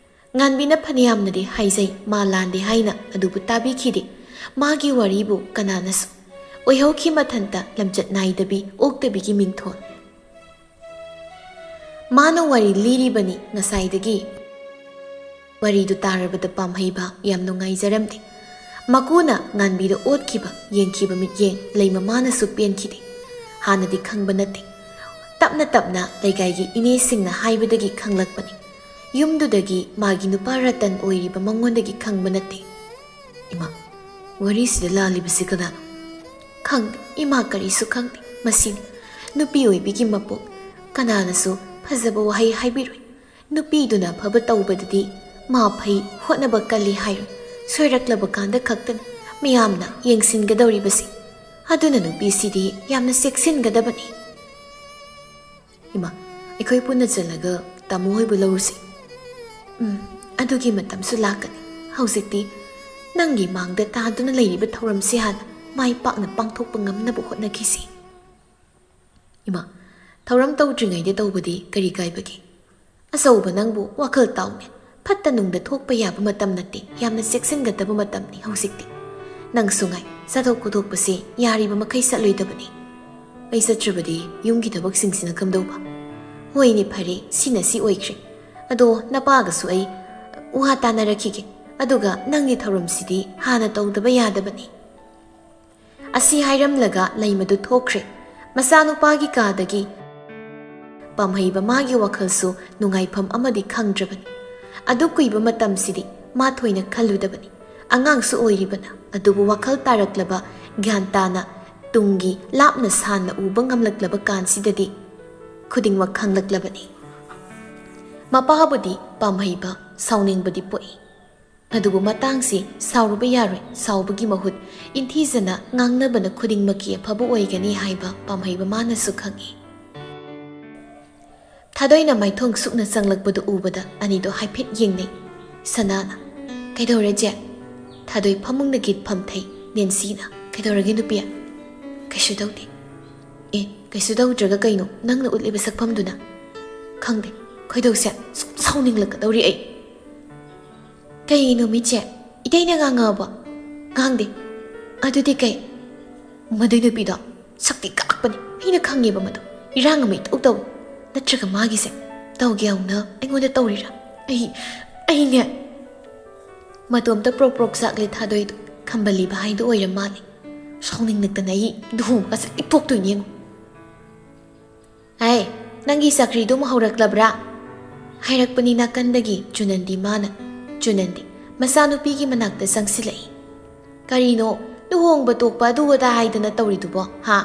ꯉꯥꯟꯕꯤꯅ ꯐꯅꯌꯥꯝꯅꯗꯤ ꯍꯥꯏꯖꯩ, ꯃꯥ ꯂꯥꯟꯗꯦ ꯍꯥꯏꯅ, ꯑꯗꯨꯕꯨ ꯇꯥꯕꯤꯈꯤꯗꯦ꯫ ꯃꯥꯒꯤ ꯋꯥꯔꯤꯕꯨ ꯀꯅꯥꯅꯁꯨ꯫ ꯑꯣꯏꯍꯧꯈꯤ ꯃꯊꯟꯇ ꯂꯝꯆꯠ ꯅꯥꯏꯗꯕꯤ, ꯑꯣꯛꯇꯕꯤꯒꯤ ꯃꯤꯡꯊꯣꯜ꯫ ꯃꯥꯅ ꯋꯥꯔꯤ ꯂꯤꯔꯤꯕꯅꯤ ꯉꯁꯥꯏꯗꯒꯤ꯫ ꯋꯥꯔꯤꯗꯨ ꯇꯥꯔꯕꯗ ꯄꯥꯝꯍꯩꯕ ꯌꯥꯝ ꯅꯨꯡꯉꯥꯏꯖꯔꯝꯗꯦ꯫ ꯃꯀꯨꯅ ꯉꯥꯟꯕꯤꯗ ꯑꯣꯠꯈꯤꯕ, ꯌꯦꯡꯈꯤꯕ ꯃꯤꯠꯌꯦꯡ ꯂꯩꯃ ꯃꯥꯅꯁꯨ ꯄꯦꯟꯈꯤꯗꯦ꯫ ꯍꯥꯟꯅꯗꯤ ꯈꯪꯕ ꯅꯠꯇꯦ꯫ ꯇꯞꯅ ꯇꯞꯅ ꯂꯩꯀꯥꯏꯒꯤ ꯏꯅꯦꯁꯤꯡꯅ ꯍꯥꯏꯕꯗꯒꯤ ꯈꯪꯂꯛꯄꯅꯤ꯫ ꯌꯨꯝꯗꯨꯗꯒꯤ ꯃꯥꯒꯤ ꯅꯨꯄꯥ ꯔꯇꯟ ꯑꯣꯏꯔꯤꯕ ꯃꯉꯣꯟꯗꯒꯤ ꯈꯪꯕ ꯅꯠꯇꯦ꯫ ꯏꯃꯥ, ꯋꯥꯔꯤꯁꯤꯗ ꯂꯥꯜꯂꯤꯕꯁꯤ ꯀꯅꯥꯅꯣ? ꯈꯪꯗꯦ, ꯏꯃꯥ ꯀꯔꯤꯁꯨ ꯈꯪꯗꯦ꯫ ꯃꯁꯤꯅꯤ ꯅꯨꯄꯤ ꯑꯣꯏꯕꯤꯒꯤ ꯃꯄꯣꯛ꯫ ꯀꯅꯥꯅꯁꯨ ꯐꯖꯕ ꯋꯥꯍꯩ ꯍꯥꯏꯕꯤꯔꯣꯏ꯫ ꯅꯨꯄꯤꯗꯨꯅ ꯑꯐꯕ ꯇꯧꯕꯗꯗꯤ ꯃꯥ ꯐꯩ, ꯍꯣꯠꯅꯕ ꯀꯜꯂꯤ ꯍꯥꯏꯔꯣꯏ꯫ ꯁꯣꯏꯔꯛꯂꯕ ꯀꯥꯟꯗ ꯈꯛꯇꯅꯤ ꯃꯤꯌꯥꯝꯅ ꯌꯦꯡꯁꯤꯟꯒꯗꯧꯔꯤꯕꯁꯤ꯫ ꯑꯗꯨꯅ ꯅꯨꯄꯤꯁꯤꯗꯤ ꯌꯥꯝꯅ ꯆꯦꯛꯁꯤꯟꯒꯗꯕꯅꯤ꯫ ꯏꯃꯥ, ꯑꯩꯈꯣꯏ ꯄꯨꯟꯅ ꯆꯠꯂꯒ ꯇꯥꯃꯣ ꯍꯣꯏꯕꯨ ꯂꯧꯔꯨꯁꯤ꯫ ꯎꯝ, ꯑꯗꯨꯒꯤ ꯃꯇꯝꯁꯨ ꯂꯥꯛꯀꯅꯤ꯫ ꯍꯧꯖꯤꯛꯇꯤ ꯅꯪꯒꯤ ꯃꯥꯡꯗ ꯇꯥꯗꯨꯅ ꯂꯩꯔꯤꯕ ꯊꯧꯔꯝꯁꯤ ꯍꯥꯟꯅ ꯃꯥꯏ ꯄꯥꯛꯅ ꯄꯥꯡꯊꯣꯛꯄ ꯉꯝꯅꯕ ꯍꯣꯠꯅꯈꯤꯁꯤ꯫ ꯏꯃꯥ, ꯊꯧꯔꯝ ꯇꯧꯗ꯭ꯔꯤꯉꯩꯗ ꯇꯧꯕꯗꯤ ꯀꯔꯤ ꯀꯥꯏꯕꯒꯦ? ꯑꯆꯧꯕ ꯅꯪꯕꯨ ꯋꯥꯈꯜ ꯇꯥꯎꯅꯦ꯫ ꯐꯠꯇ ꯅꯨꯡꯗ ꯊꯣꯛꯄ ꯌꯥꯕ ꯃꯇꯝ ꯅꯠꯇꯦ, ꯌꯥꯝꯅ ꯆꯦꯛꯁꯤꯟꯒꯗꯕ ꯃꯇꯝꯅꯤ ꯍꯧꯖꯤꯛꯇꯤ꯫ ꯅꯪꯁꯨ ꯉꯥꯏ, ꯆꯠꯊꯣꯛ ꯈꯣꯠꯇꯣꯛꯄꯁꯤ ꯌꯥꯔꯤꯕ ꯃꯈꯩ ꯆꯠꯂꯣꯏꯗꯕꯅꯤ꯫ ꯑꯩ ꯆꯠꯇ꯭ꯔꯕꯗꯤ ꯌꯨꯝꯒꯤ ꯊꯕꯛꯁꯤꯡꯁꯤꯅ ꯀꯝꯗꯧꯕ? "ꯍꯣꯏꯅꯦ, ꯐꯔꯦ, ꯁꯤꯅ ꯁꯤ ꯑꯣꯏꯈ꯭ꯔꯦ꯫ ꯑꯗꯣ ꯅꯄꯥꯒꯁꯨ ꯑꯩ ꯋꯥ ꯇꯥꯅꯔꯛꯈꯤꯒꯦ꯫ ꯑꯗꯨꯒ ꯅꯪꯒꯤ ꯊꯧꯔꯝꯁꯤꯗꯤ ꯍꯥꯟꯅ ꯇꯧꯗꯕ ꯌꯥꯗꯕꯅꯤ꯫" ꯑꯁꯤ ꯍꯥꯏꯔꯝꯂꯒ ꯂꯩꯃꯗꯨ ꯊꯣꯛꯈ꯭ꯔꯦ꯫ ꯃꯆꯥꯅꯨꯄꯥꯒꯤ ꯀꯥꯗꯒꯤ ꯄꯥꯝꯍꯩꯕ ꯃꯥꯒꯤ ꯋꯥꯈꯜꯁꯨ ꯅꯨꯡꯉꯥꯏꯐꯝ ꯑꯃꯗꯤ ꯈꯪꯗ꯭ꯔꯕꯅꯤ꯫ ꯑꯗꯨ ꯀꯨꯏꯕ ꯃꯇꯝꯁꯤꯗꯤ ꯃꯥ ꯊꯣꯏꯅ ꯈꯜꯂꯨꯗꯕꯅꯤ꯫ ꯑꯉꯥꯡꯁꯨ ꯑꯣꯏꯔꯤꯕꯅ, ꯑꯗꯨꯕꯨ ꯋꯥꯈꯜ ꯇꯥꯔꯛꯂꯕ, ꯒ꯭ꯌꯥꯟ ꯇꯥꯅ ꯇꯨꯡꯒꯤ ꯂꯥꯞꯅ ꯁꯥꯟꯅ ꯎꯕ ꯉꯝꯂꯛꯂꯕ ꯀꯥꯟꯁꯤꯗꯗꯤ ꯈꯨꯗꯤꯡꯃꯛ ꯈꯪꯂꯛꯂꯕꯅꯤ꯫ ꯃꯄꯥꯕꯨꯗꯤ ꯄꯥꯝꯍꯩꯕ ꯁꯥꯎꯅꯤꯡꯕꯗꯤ ꯄꯣꯛꯏ꯫ ꯑꯗꯨꯕꯨ ꯃꯇꯥꯡꯁꯤ ꯁꯥꯎꯔꯨꯕ ꯌꯥꯔꯣꯏ꯫ ꯁꯥꯎꯕꯒꯤ ꯃꯍꯨꯠ ꯏꯟꯊꯤꯖꯅ ꯉꯥꯡꯅꯕꯅ ꯈꯨꯗꯤꯡꯃꯛꯀꯤ ꯑꯐꯕ ꯑꯣꯏꯒꯅꯤ ꯍꯥꯏꯕ ꯄꯥꯝꯍꯩꯕ ꯃꯥꯅꯁꯨ ꯈꯪꯏ꯫ ꯊꯥꯗꯣꯏꯅ ꯃꯥꯏꯊꯣꯡ ꯁꯨꯛꯅ ꯆꯪꯂꯛꯄꯗꯨ ꯎꯕꯗ ꯑꯅꯤꯗꯣ ꯍꯥꯏꯐꯦꯠ ꯌꯦꯡꯅꯩ꯫ ꯁꯅꯥꯅ, "ꯀꯩꯗꯧꯔꯦ ꯆꯦ?" ꯊꯥꯗꯣꯏ ꯐꯃꯨꯡꯗꯒꯤ ꯐꯝꯊꯩ꯫ ꯅꯦꯟꯁꯤꯅ, "ꯀꯩꯗꯧꯔꯒꯦ ꯅꯨꯄꯤ?" "ꯀꯩꯁꯨ ꯇꯧꯗꯦ꯫" "ꯑꯦ, ꯀꯩꯁꯨ ꯇꯧꯗ꯭ꯔꯒ ꯀꯩꯅꯣ ꯅꯪꯅ ꯎꯠꯂꯤꯕ ꯁꯛꯐꯝꯗꯨꯅ?" "ꯈꯪꯗꯦ, ꯈꯣꯏꯗꯧꯁꯦ ꯁꯨꯝ ꯁꯥꯎꯅꯤꯡꯂꯛꯀꯗꯧꯔꯤ ꯑꯩ꯫" "ꯀꯩꯅꯣ ꯃꯤꯠꯁꯦ? ꯏꯇꯩꯅ ꯉꯥꯡꯉꯛꯑꯕꯣ?" "ꯉꯥꯡꯗꯦ꯫" "ꯑꯗꯨꯗꯤ ꯀꯩ?" "ꯃꯗꯨꯏ ꯅꯨꯄꯤꯗꯣ ꯁꯛꯇꯤ ꯀꯥꯛꯄꯅꯤ, ꯑꯩꯅ ꯈꯪꯉꯦꯕ ꯃꯗꯣ꯫ ꯏꯔꯥꯡ ꯑꯃ ꯏꯇꯧ ꯇꯧꯏ꯫ ꯅꯠꯇ꯭ꯔꯒ ꯃꯥꯒꯤꯁꯦ ꯇꯧꯒꯦ ꯌꯥꯎꯅ ꯑꯩꯉꯣꯟꯗ ꯇꯧꯔꯤꯔꯥ? ꯑꯩ, ꯑꯩꯅꯦ꯫" ꯃꯇꯣꯝꯇ ꯄ꯭ꯔꯣꯛ ꯄ꯭ꯔꯣꯛ ꯆꯥꯛꯂꯦ ꯊꯥꯗꯣꯏꯗꯣ꯫ ꯈꯝꯕꯜꯂꯤꯕ ꯍꯥꯏꯗꯣ ꯑꯣꯏꯔ ꯃꯥꯜꯂꯦ꯫ ꯁꯥꯎꯅꯤꯡꯂꯛꯇꯅ ꯑꯩ ꯂꯨꯍꯣꯡꯕꯒ ꯆꯠ ꯏꯇꯣꯛꯇꯣꯏꯅꯦ ꯌꯦꯡꯉꯣ꯫ "ꯍꯥꯏ, ꯅꯪꯒꯤ ꯆꯀ꯭ꯔꯤꯗꯨ ꯑꯃꯨꯛ ꯍꯧꯔꯛꯂꯕ꯭ꯔꯥ?" ꯍꯥꯏꯔꯛꯄꯅꯤ ꯅꯥꯀꯟꯗꯒꯤ ꯆꯨꯅꯟꯗꯤ ꯃꯥꯅ꯫ ꯆꯨꯅꯟꯗꯤ ꯃꯆꯥꯅꯨꯄꯤꯒꯤ ꯃꯅꯥꯛꯇ ꯆꯪꯁꯤꯜꯂꯛꯏ꯫ "ꯀꯔꯤꯅꯣ, ꯂꯨꯍꯣꯡꯕ ꯇꯣꯛꯄ ꯑꯗꯨ ꯑꯗꯥ ꯍꯥꯏꯗꯅ ꯇꯧꯔꯤꯗꯨꯕꯣ, ꯍꯥ?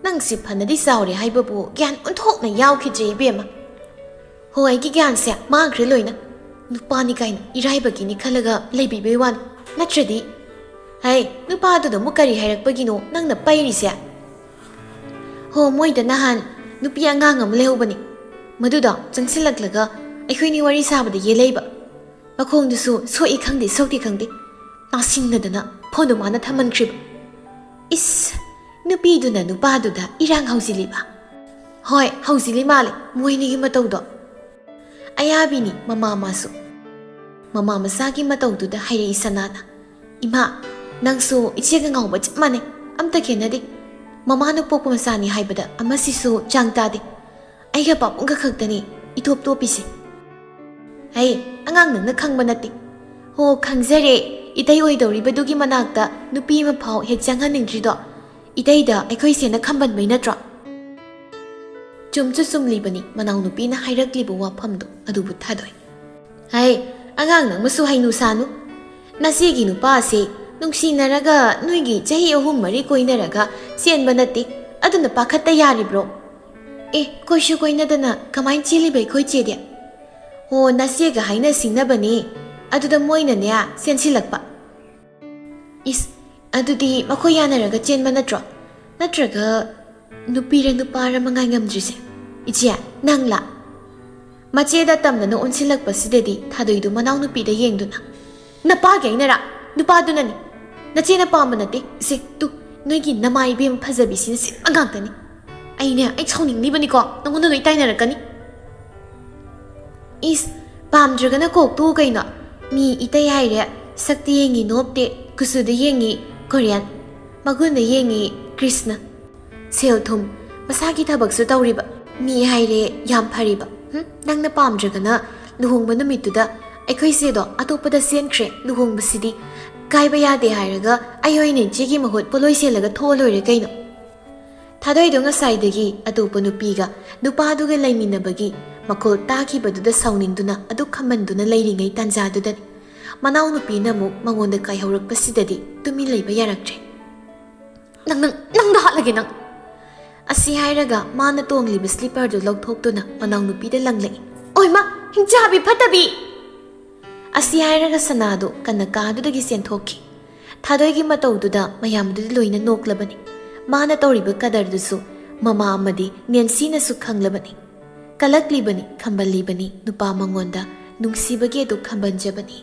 ꯅꯪꯁꯤ ꯐꯅꯗꯤ ꯆꯥꯎꯔꯦ ꯍꯥꯏꯕꯕꯨ ꯒ꯭ꯌꯥꯟ ꯑꯣꯟꯊꯣꯛꯅ ꯌꯥꯎꯈꯤꯗ꯭ꯔꯦ ꯏꯕꯦꯝꯃ꯫ ꯍꯣ, ꯑꯩꯒꯤ ꯒ꯭ꯌꯥꯟꯁꯦ ꯃꯥꯡꯈ꯭ꯔꯦ ꯂꯣꯏꯅ꯫ ꯅꯨꯄꯥꯅꯤ ꯀꯥꯏꯅ ꯏꯔꯥꯏꯕꯒꯤꯅꯤ ꯈꯜꯂꯒ ꯂꯩꯕꯤꯕꯩ ꯋꯥꯅꯤ꯫ ꯅꯠꯇ꯭ꯔꯗꯤ꯫ ꯍꯩ, ꯅꯨꯄꯥꯗꯨꯅ ꯑꯃꯨꯛ ꯀꯔꯤ ꯍꯥꯏꯔꯛꯄꯒꯤꯅꯣ ꯅꯪꯅ ꯄꯩꯔꯤꯁꯦ?" "ꯍꯣ, ꯃꯣꯏꯗ ꯅꯍꯥꯟ ꯅꯨꯄꯤ ꯑꯉꯥꯡ ꯑꯃ ꯂꯩꯍꯧꯕꯅꯤ꯫ ꯃꯗꯨꯗꯣ ꯆꯪꯁꯤꯜꯂꯛꯂꯒ ꯑꯩꯈꯣꯏꯅꯤ ꯋꯥꯔꯤ ꯁꯥꯕꯗ ꯌꯦꯜꯂꯩꯕ꯫ ꯃꯈꯣꯡꯗꯨꯁꯨ ꯁꯣꯛꯏ ꯈꯪꯗꯦ, ꯁꯣꯛꯇꯦ ꯈꯪꯗꯦ, ꯅꯥꯁꯤꯡꯅꯗꯅ ꯐꯣꯟꯗꯨ ꯃꯥꯅ ꯊꯝꯍꯟꯈ꯭ꯔꯤꯕ꯫ ꯏꯁ, ꯅꯨꯄꯤꯗꯨꯅ ꯅꯨꯄꯥꯗꯨꯗ ꯏꯔꯥꯡ ꯍꯧꯖꯤꯜꯂꯤꯕ꯫" "ꯍꯣꯏ, ꯍꯧꯖꯤꯜꯂꯤ ꯃꯥꯜꯂꯦ ꯃꯣꯏꯅꯤꯒꯤ ꯃꯇꯧꯗꯣ꯫" ꯑꯌꯥꯕꯤꯅꯤ ꯃꯃꯥ ꯃꯥꯁꯨ꯫ ꯃꯃꯥ ꯃꯆꯥꯒꯤ ꯃꯇꯧꯗꯨꯗ ꯍꯥꯏꯔꯛꯏ ꯁꯅꯥꯅ꯫ "ꯏꯃꯥ, ꯅꯪꯁꯨ ꯏꯆꯦꯒ ꯉꯥꯎꯕ ꯆꯞ ꯃꯥꯟꯅꯩ, ꯑꯝꯇ ꯈꯦꯠꯅꯗꯦ꯫ ꯃꯃꯥꯅ ꯄꯣꯛꯄ ꯃꯆꯥꯅꯤ ꯍꯥꯏꯕꯗ ꯑꯃꯁꯤꯁꯨ ꯆꯥꯡ ꯇꯥꯗꯦ꯫ ꯑꯩꯒ ꯄꯥꯕꯨꯡꯒ ꯈꯛꯇꯅꯤ ꯏꯊꯣꯞ ꯇꯣꯞꯄꯤꯁꯦ꯫ ꯑꯩ ꯑꯉꯥꯡ ꯅꯪꯅ ꯈꯪꯕ ꯅꯠꯇꯦ꯫ ꯍꯣ, ꯈꯪꯖꯔꯦ꯫ ꯏꯇꯩ ꯑꯣꯏꯗꯧꯔꯤꯕꯗꯨꯒꯤ ꯃꯅꯥꯛꯇ ꯅꯨꯄꯤ ꯑꯃ ꯐꯥꯎ ꯍꯦꯛ ꯆꯪꯍꯟꯅꯤꯡꯗ꯭ꯔꯤꯗꯣ ꯏꯇꯩꯗ ꯑꯩꯈꯣꯏ ꯁꯦꯅ ꯈꯝꯕꯟꯕꯩ ꯅꯠꯇ꯭ꯔꯣ? ꯆꯨꯝꯁꯨ ꯆꯨꯝꯂꯤꯕꯅꯤ ꯃꯅꯥꯎꯅꯨꯄꯤꯅ ꯍꯥꯏꯔꯛꯂꯤꯕ ꯋꯥꯐꯝꯗꯣ ꯑꯗꯨꯕꯨ ꯊꯥꯗꯣꯏ꯫ ꯍꯩ, ꯑꯉꯥꯡ ꯅꯪ ꯃꯁꯨ ꯍꯩꯅꯨ ꯁꯥꯅꯨ꯫ ꯅꯆꯦꯒꯤ ꯅꯨꯄꯥ ꯑꯁꯦ ꯅꯨꯡꯁꯤꯅꯔꯒ ꯅꯣꯏꯒꯤ ꯆꯍꯤ ꯑꯍꯨꯝ ꯃꯔꯤ ꯀꯣꯏꯅꯔꯒ ꯆꯦꯟꯕ ꯅꯠꯇꯦ꯫ ꯑꯗꯨꯅ ꯄꯥꯈꯠꯇ ꯌꯥꯔꯤꯕ꯭ꯔꯣ? ꯑꯦ, ꯀꯣꯏꯁꯨ ꯀꯣꯏꯅꯗꯅ ꯀꯃꯥꯏꯅ ꯆꯦꯜꯂꯤꯕ ꯑꯩꯈꯣꯏ ꯆꯦꯗꯤ? ꯑꯣ, ꯅꯆꯦꯒ ꯍꯥꯏꯅ ꯁꯤꯡꯅꯕꯅꯦ꯫ ꯑꯗꯨꯗ ꯃꯣꯏꯅꯅꯦ ꯆꯦꯟꯁꯤꯜꯂꯛꯄ꯫ ꯏꯁ, ꯑꯗꯨꯗꯤ ꯃꯈꯣꯏ ꯌꯥꯅꯔꯒ ꯆꯦꯟꯕ ꯅꯠꯇ꯭ꯔꯣ? ꯅꯠꯇ꯭ꯔꯒ ꯅꯨꯄꯤꯔ ꯅꯨꯄꯥꯔ ꯃꯉꯥꯏ ꯉꯝꯗ꯭ꯔꯤꯁꯦ? ꯏꯆꯦ, ꯅꯪꯂꯥ? ꯃꯆꯦꯗ ꯇꯝꯗꯅ ꯑꯣꯟꯁꯤꯜꯂꯛꯄꯁꯤꯗꯗꯤ ꯊꯥꯗꯣꯏꯗꯨ ꯃꯅꯥꯎꯅꯨꯄꯤꯗ ꯌꯦꯡꯗꯨꯅ, "ꯅꯄꯥꯒꯤ ꯑꯩꯅꯔꯥ? ꯅꯨꯄꯥꯗꯨꯅꯅꯤ꯫ ꯅꯆꯦꯅ ꯄꯥꯝꯕ ꯅꯠꯇꯦ꯫ ꯏꯁꯦ, ꯇꯨ, ꯅꯣꯏꯒꯤ ꯅꯃꯥ ꯏꯕꯦꯝ ꯐꯖꯕꯤꯁꯤꯅ ꯁꯤꯟꯕ ꯉꯥꯛꯇꯅꯤ꯫ ꯑꯩꯅꯦ, ꯑꯩ ꯁꯥꯎꯅꯤꯡꯂꯤꯕꯅꯤꯀꯣ, ꯅꯉꯣꯟꯗ ꯂꯣꯏ ꯇꯥꯏꯅꯔꯛꯀꯅꯤ꯫" ꯏꯁ, ꯄꯥꯝꯗ꯭ꯔꯒꯅ ꯀꯣꯛ ꯇꯣꯛꯎ ꯀꯩꯅꯣ꯫ ꯃꯤ ꯏꯇꯩ ꯍꯥꯏꯔꯦ, ꯁꯛꯇ ꯌꯦꯡꯉꯤ ꯅꯣꯞꯇꯦ, ꯀꯨꯆꯨꯗ ꯌꯦꯡꯉꯤ ꯀꯣꯔꯤꯌꯟ, ꯃꯒꯨꯟꯗ ꯌꯦꯡꯉꯤ ꯀ꯭ꯔꯤꯁꯅ꯫ ꯁꯦꯜ ꯊꯨꯝ, ꯃꯁꯥꯒꯤ ꯊꯕꯛꯁꯨ ꯇꯧꯔꯤꯕ, ꯃꯤ ꯍꯥꯏꯔꯦ ꯌꯥꯝ ꯐꯔꯤꯕ꯫ ꯍꯨꯝ, ꯅꯪꯅ ꯄꯥꯝꯗ꯭ꯔꯒꯅ ꯂꯨꯍꯣꯡꯕ ꯅꯨꯃꯤꯠꯇꯨꯗ ꯑꯩꯈꯣꯏ ꯆꯦꯗꯣ ꯑꯇꯣꯞꯄꯗ ꯆꯦꯟꯈ꯭ꯔꯦ, ꯂꯨꯍꯣꯡꯕꯁꯤꯗꯤ ꯀꯥꯏꯕ ꯌꯥꯗꯦ ꯍꯥꯏꯔꯒ ꯑꯩ ꯑꯣꯏꯅ ꯏꯆꯦꯒꯤ ꯃꯍꯨꯠ ꯄꯣꯠꯂꯣꯏ ꯁꯦꯜꯂꯒ ꯊꯣꯛꯑ ꯂꯣꯏꯔꯦ ꯀꯩꯅꯣ꯫ ꯊꯥꯗꯣꯏꯗꯣ ꯉꯁꯥꯏꯗꯒꯤ ꯑꯇꯣꯞꯄ ꯅꯨꯄꯤꯒ ꯅꯨꯄꯥꯗꯨꯒ ꯂꯩꯃꯤꯟꯅꯕꯒꯤ ꯃꯈꯣꯜ ꯇꯥꯈꯤꯕꯗꯨꯗ ꯁꯥꯎꯅꯤꯡꯗꯨꯅ ꯑꯗꯨꯛ ꯈꯝꯕꯟꯗꯨꯅ ꯂꯩꯔꯤꯉꯩ ꯇꯥꯟꯖꯥꯗꯨꯗꯅꯤ ꯃꯅꯥꯎꯅꯨꯄꯤꯅ ꯑꯃꯨꯛ ꯃꯉꯣꯟꯗ ꯀꯥꯏꯍꯧꯔꯛꯄꯁꯤꯗꯗꯤ ꯇꯨꯃꯤꯟ ꯂꯩꯕ ꯌꯥꯔꯛꯇ꯭ꯔꯦ꯫ "ꯅꯪ, ꯅꯪ, ꯅꯪꯗ ꯍꯥꯠꯂꯒꯦ ꯅꯪ!" ꯑꯁꯤ ꯍꯥꯏꯔꯒ ꯃꯥꯅ ꯇꯣꯡꯂꯤꯕ ꯁ꯭ꯂꯤꯄꯔꯗꯨ ꯂꯧꯊꯣꯛꯇꯨꯅ ꯃꯅꯥꯎꯅꯨꯄꯤꯗ ꯂꯪꯂꯛꯏ꯫ "ꯑꯣꯏꯃꯥ, ꯍꯤꯡꯆꯥꯕꯤ ꯐꯠꯇꯕꯤ!" ꯑꯁꯤ ꯍꯥꯏꯔꯒ ꯁꯅꯥꯗꯨ ꯀꯟꯅ ꯀꯥꯗꯨꯗꯒꯤ ꯆꯦꯟꯊꯣꯛꯈꯤ꯫ ꯊꯥꯗꯣꯏꯒꯤ ꯃꯇꯧꯗꯨꯗ ꯃꯌꯥꯝꯗꯨꯗꯤ ꯂꯣꯏꯅ ꯅꯣꯛꯂꯕꯅꯤ꯫ ꯃꯥꯅ ꯇꯧꯔꯤꯕ ꯀꯗꯔꯗꯨꯁꯨ ꯃꯃꯥ ꯑꯃꯗꯤ ꯅꯦꯟꯁꯤꯅꯁꯨ ꯈꯪꯂꯕꯅꯤ꯫ ꯀꯂꯛꯂꯤꯕꯅꯤ, ꯈꯝꯕꯜꯂꯤꯕꯅꯤ, ꯅꯨꯄꯥ ꯃꯉꯣꯟꯗ ꯅꯨꯡꯁꯤꯕꯒꯤ ꯑꯗꯨ ꯈꯝꯕꯟꯖꯕꯅꯤ꯫